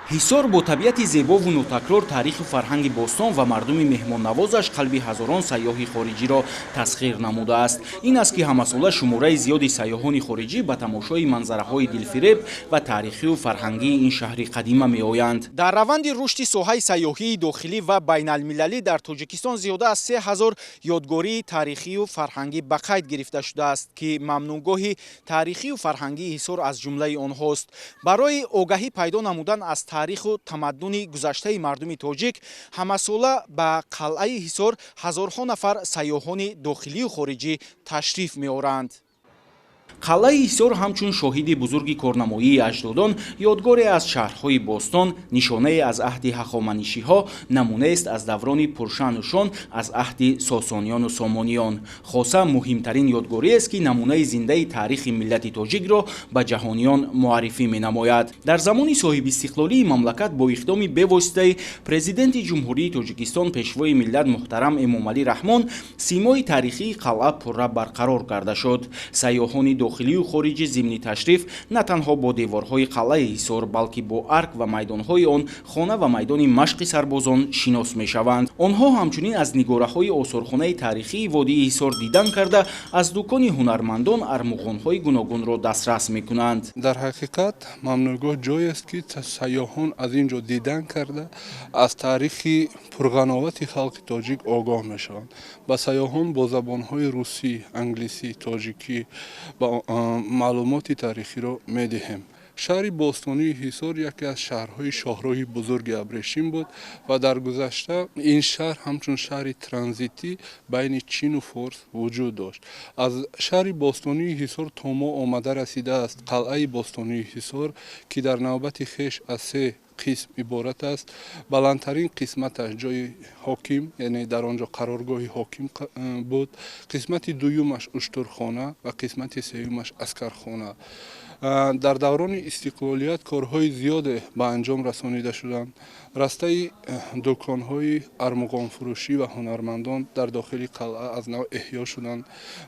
Ҳисор бо табиати зебову нотакрор, таъриху фарҳанги бостон ва мардуми меҳмоннавозаш қалби ҳазорон сайёҳи хориҷиро тасхир намудааст. Ин аст, ки ҳамасола шумораи зиёди сайёҳони хориҷӣ ба тамошои манзараҳои дилфиреб ва таърихию фарҳангии ин шаҳри қадима меоянд. Дар раванди рушди соҳаи сайёҳии дохилӣ ва байналмилалӣ дар Тоҷикистон зиёда аз 3000 ёдгории таърихию фарҳангӣ ба қайд гирифта шудааст, ки мамнӯъгоҳи таърихию фарҳангии Ҳисор аз ҷумлаи онҳост. Барои огаҳӣ пайдо намудан аз таъриху тамаддуни гузаштаи мардуми тоҷик ҳамасола ба қалъаи Ҳисор ҳазорҳо нафар сайёҳони дохилию хориҷӣ ташриф меоранд. Қалъаи Ҳисор ҳамчун шоҳиди бузурги корнамоии аҷдодон, ёдгоре аз шаҳрҳои бостон, нишонае аз аҳди ҳахоманишиҳо, намунаест аз даврони пуршаъну шон, аз аҳди сосониёну сомониён. Хоса муҳимтарин ёдгориест, ки намунаи зиндаи таърихи миллати тоҷикро ба ҷаҳониён муаррифӣ менамояд. Дар замони соҳибистиқлолии мамлакат бо иқдоми бевоситаи Президенти Ҷумҳурии Тоҷикистон, Пешвои миллат муҳтарам Эмомалӣ Раҳмон симои таърихии қалъа пурра барқарор карда шуд. Сайёҳони дохилию хориҷӣ зимни ташриф на танҳо бо деворҳои қалъаи Ҳисор, балки бо арк ва майдонҳои он, хона ва майдони машқи сарбозон шинос мешаванд. Онҳо ҳамчунин аз нигораҳои осорхонаи таърихии водии Ҳисор дидан карда, аз дукони ҳунармандон армуғонҳои гуногунро дастрас мекунанд. Дар ҳақиқат, мамнӯъгоҳ ҷоест, ки сайёҳон аз ин ҷо дидан карда, аз таърихи пурғановати халқи тоҷик огоҳ мешаванд. Ба сайёҳон бо забонҳои русӣ, англисӣ, тоҷикӣ маълумоти таърихиро медиҳем. Шаҳри бостонии Ҳисор яке аз шаҳрҳои шоҳроҳи бузурги абрешим буд ва дар гузашта ин шаҳр ҳамчун шаҳри транзитӣ байни Чину Форс вуҷуд дошт. Аз шаҳри бостонии Ҳисор то мо омада расидааст қалъаи бостонии Ҳисор, ки дар навбати хеш аз се қисм иборат аст. Баландтарин қисматаш ҷои ҳоким, яъне дар он ҷо қароргоҳи ҳоким буд, қисмати дуюмаш уштурхона ва қисмати сеюмаш аскархона. Дар даврони истиқлолият корҳои зиёде ба анҷом расонида шуданд. Растаи дуконҳои армуғонфурӯшӣ ва ҳунармандон дар дохили қалъа аз нав эҳё шуданд.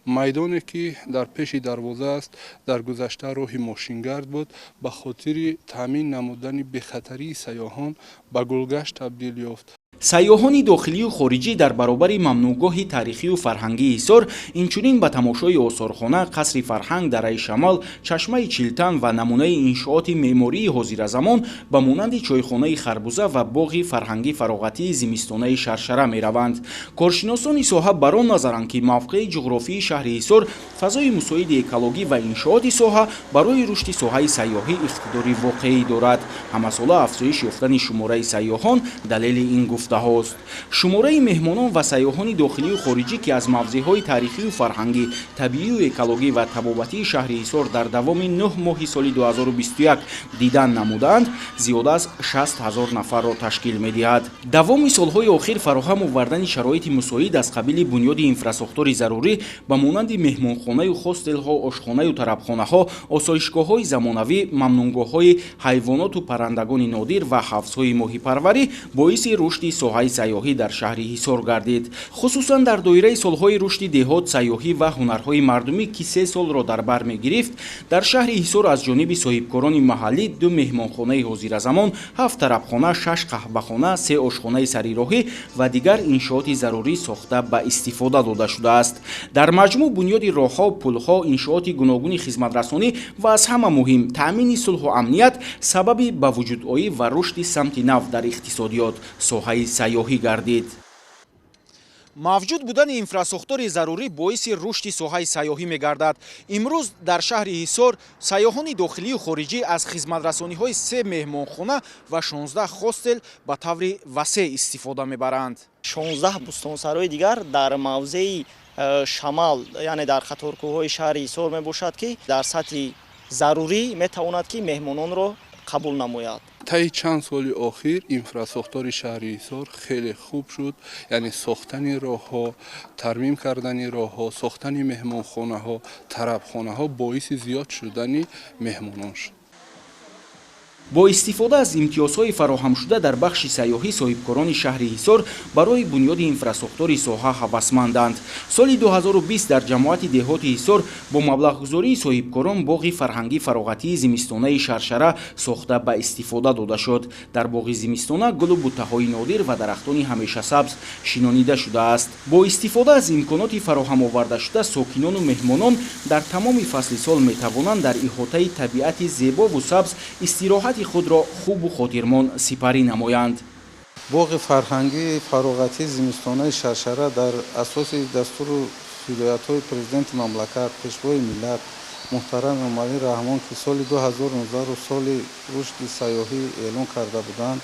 Майдоне, ки дар пеши дарвоза аст, дар гузашта роҳи мошингард буд, ба хотири таъмин намудани бехатарии сайёҳон ба гулгашт табдил ёфт. Сайёҳони дохилию хориҷӣ дар баробари мамнӯъгоҳи таърихию фарҳангии Ҳисор инчунин ба тамошои осорхона, қасри фарҳанг, дараи Шамал, чашмаи Чилтан ва намунаи иншооти меъмории ҳозиразамон ба монанди чойхонаи Харбуза ва боғи фарҳангӣ фароғатии зимистонаи Шаршара мераванд. Коршиносони соҳа бар он назаранд, ки мавқеи ҷуғрофии шаҳри Ҳисор, фазои мусоиди экологӣ ва иншооти соҳа барои рушди соҳаи сайёҳӣ иқтидори воқеӣ дорад. Ҳамасола афзоиш ёфтани шумораи сайёҳон далели ин гуфтаҳост. Шумораи меҳмонон ва сайёҳони дохилию хориҷӣ, ки аз мавзеъҳои таърихию фарҳангӣ, табиию экологӣ ва табобатии шаҳри Ҳисор дар давоми 9 моҳи соли 2021 дидан намудаанд, зиёда аз 60 ҳазор нафарро ташкил медиҳад. Давоми солҳои охир фароҳам овардани шароити мусоид аз қабили бунёди инфрасохтори зарурӣ ба монанди меҳмонхонаю хостелҳо, ошхонаю тарабхонаҳо, осоишгоҳҳои замонавӣ, мамнӯъгоҳҳои ҳайвоноту паррандагони нодир ва ҳавзҳои моҳипарварӣ боиси рушди соҳаи сайёҳӣ дар шаҳри Ҳисор гардид. Хусусан дар доираи солҳои рушди деҳот, сайёҳӣ ва ҳунарҳои мардумӣ, ки 3 солро дар бар мегирифт, дар шаҳри Ҳисор аз ҷониби соҳибкорони маҳаллӣ ду меҳмонхонаи ҳозиразамон, ҳафт тарабхона, шаш қаҳвахона, се ошхонаи сарироҳӣ ва дигар иншооти зарурӣ сохта ба истифода дода шудааст. Дар маҷмӯъ бунёди роҳҳо, пулҳо, иншооти гуногуни хизматрасонӣ ва аз ҳама муҳим таъмини сулҳу амният сабаби ба вуҷудоӣ ва рушди самти нав дар иқтисодиёт, соҳаи сайёҳӣ гардид. Мавҷуд будани инфрасохтори зарурӣ боиси рушди соҳаи сайёҳӣ мегардад. Имрӯз дар шаҳри Ҳисор сайёҳони дохилию хориҷӣ аз хизматрасониҳои се меҳмонхона ва 16 хостел ба таври васеъ истифода мебаранд. 16 бӯстонсарои дигар дар мавзеи Шамал, яъне дар қаторкӯҳҳои шаҳри Ҳисор мебошад, ки дар сатҳи зарурӣ метавонад, ки меҳмононро қабул намояд. Таи чанд соли охир инфрасохтори шаҳри Ҳисор хеле хуб шуд, яъне сохтани роҳҳо, тармим кардани роҳҳо, сохтани меҳмонхонаҳо, тарабхонаҳо боиси зиёд шудани меҳмонон шуд. Бо истифода аз имтиёзҳои фароҳамшуда дар бахши сайёҳӣ, соҳибкорони шаҳри Ҳисор барои бунёди инфрасохтори соҳа ҳавасманданд. Соли 2020 дар ҷамоати деҳоти Ҳисор бо маблағгузории соҳибкорон боғи фарҳангӣ фароғатии зимистонаи Шаршара сохта ба истифода дода шуд. Дар боғи зимистона гулу буттаҳои нодир ва дарахтони ҳамешасабз шинонида шудааст. Бо истифода аз имконоти фароҳам овардашуда, сокинону меҳмонон дар тамоми фасли сол метавонанд дар иҳотаи табиати зебову сабз истироҳати худро хубу хотирмон сипарӣ намоянд. Боғи фарҳангии фароғатии зимистонаи Шаршара дар асоси дастуру ҳидоятҳои Президенти мамлакат, Пешвои миллат муҳтарам Эмомалӣ Раҳмон, ки соли 2019-ро соли рушди сайёҳӣ эълон карда буданд,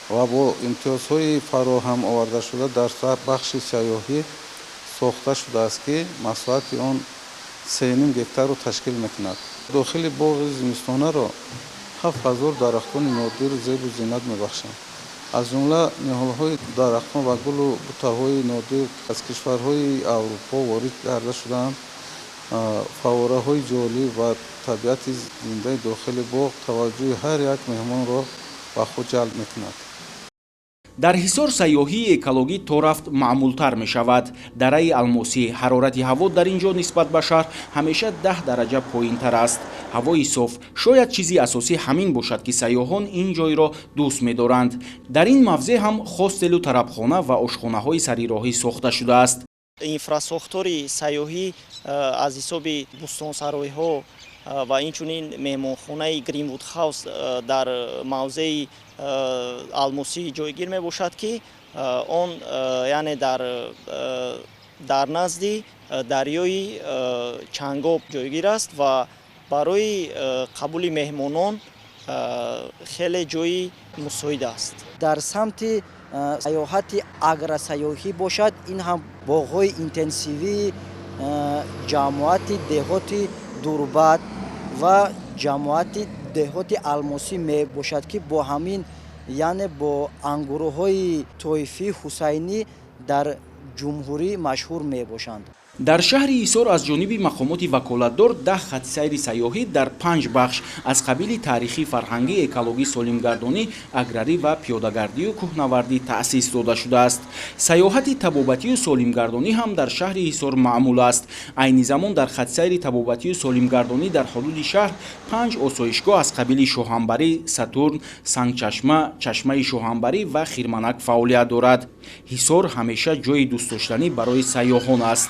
ва бо имтиёзҳои фароҳам овардашуда дар бахши сайёҳӣ сохта шудааст, ки масоҳати он 3,5 гектарро ташкил мекунад. Дохили боғи зимистонаро 7000 дарахтони нодир зебу зинат мебахшанд. Аз ҷумла ниҳолҳои дарахтон ва гулу буттаҳои нодир аз кишварҳои Аврупо ворид карда шудаанд. Фаввораҳои ҷолиб ва табиати зиндаи дохили боғ таваҷҷӯҳи ҳар як меҳмонро ба худ ҷалб мекунад. Дар Ҳисор сайёҳии экологӣ то рафт маъмултар мешавад. Дараи Алмосӣ, ҳарорати ҳаво дар ин ҷо нисбат ба шаҳр ҳамеша 10 дараҷа поинтар аст. Ҳавои соф, шояд чизи асосӣ ҳамин бошад, ки сайёҳон ин ҷойро дӯст медоранд. Дар ин мавзеъ ҳам хостелу тарабхона ва ошхонаҳои сарироҳӣ сохта шудааст. Инфрасохтори сайёҳӣ аз ҳисоби бӯстонсаройҳо ва инчунин меҳмонхонаи Гринвуд Хаус дар мавзеи Алмосӣ ҷойгир мебошад, ки он яъне дар назди дарёи Чангоб ҷойгир аст ва барои қабули меҳмонон хеле ҷои мусоид аст. Дар самти сайёҳати агросайёҳӣ бошад, ин ҳам боғҳои интенсивии ҷамоати деҳоти Дурбат ва ҷамоати деҳоти Алмосӣ мебошад, ки бо ҳамин, яъне бо ангурҳои тоифии ҳусайнӣ дар ҷумҳурӣ машҳур мебошанд. Дар шаҳри Ҳисор аз ҷониби мақомоти ваколатдор 10 хатсайри сайёҳӣ дар панҷ бахш аз қабили таърихӣ, фарҳангӣ, экологӣ, солимгардонӣ, аграрӣ ва пиёдагардию кӯҳнавардӣ таъсис дода шудааст. Сайёҳати табобатию солимгардонӣ ҳам дар шаҳри Ҳисор маъмул аст. Айни замон дар хатсайри табобатию солимгардонӣ дар ҳудуди шаҳр панҷ осоишгоҳ аз қабили Шоҳамбарӣ, Сатурн, Сангчашма, Чашмаи Шоҳамбарӣ ва Хирманак фаъолият дорад. Ҳисор ҳамеша ҷойи дӯстдоштанӣ барои сайёҳон аст.